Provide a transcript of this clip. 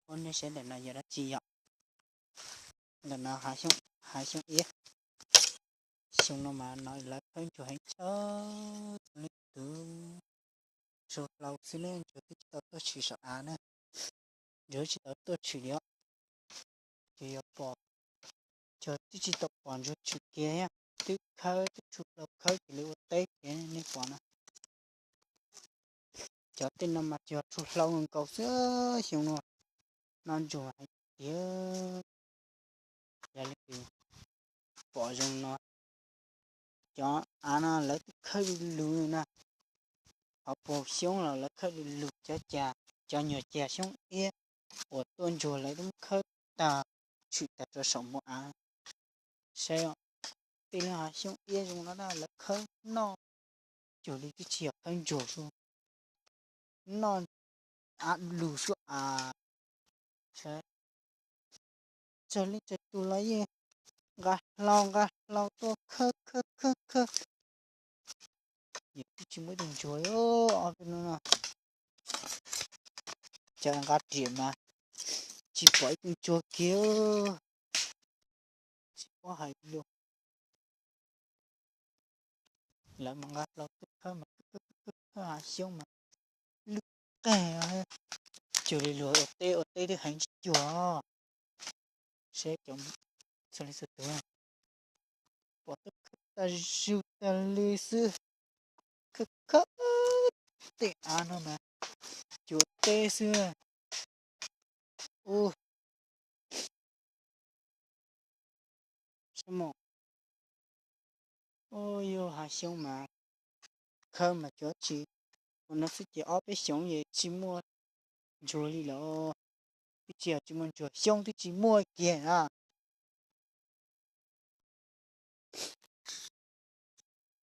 Ua nej saib ntawm no yog dab tsi yom? Ntawm no hav xyoob iab. Xyoo no mas no lawv khawb ntsuag heev tshaj, leej twg tsuag hlau xwb ne, ntsuag twb tsis tau tuaj tshwm saum av na. Ntsuag tsis tau tuaj tshwm li os. Ces yog pom, ntsuag twb tsis tau pom ntsuag tshwm kiag thiab, twb khawb twb tsuag hlau khawb ces li ua teb ces nej pom no. Cov tej no mas cog tsuag hlau nkaus xwb xyoo no. No ntsuag hais tias yog li pom zoo no, cov av no lawv twb khawb lug lug na. Qhov puag xyoob los lawv khawb lug lug, cov cas, cov nyuag cas xyoob iab uas tuaj ntsuag lawv twb khawb tag, tshwm tag rau saum npoo av. Saib, tej lub hav xyoob iab zoo no na lawv khawb noj cuag li twb tsis yog khawb ntsuag xwb, noj av lug xwb as. Tsawg leej tsawg tus los yeej nqa hlau nqa hlau tuaj khawb khawb khawb khawb. Yus twb tsis muaj ib tug ntsuag li ob peb hnub no. Cov nqa riam mas tsis pom ib tug ntsuag kiag. Tsis paub hais li. Lawv mas nqa hlau tuaj khawb mas khawb hav xyoob mas lub qeg, cuag li luag ua teb ua teb twb heev tsis cuag. Seb cov txhua leej txhua tus pom tuaj khawb tag zug tag li xwb. Khawb khawb tej av no mas cuag teb xwb. Ub, sab mom, ub, yog hav xyoob mas khawb mas cuag tsi. Ua no xwb ces ob peb xyoos ces tsis muaj ntsuag li lawm. Twb tsis yog tsis muaj ntsuag, xyoob twb tsis muaj kiag na.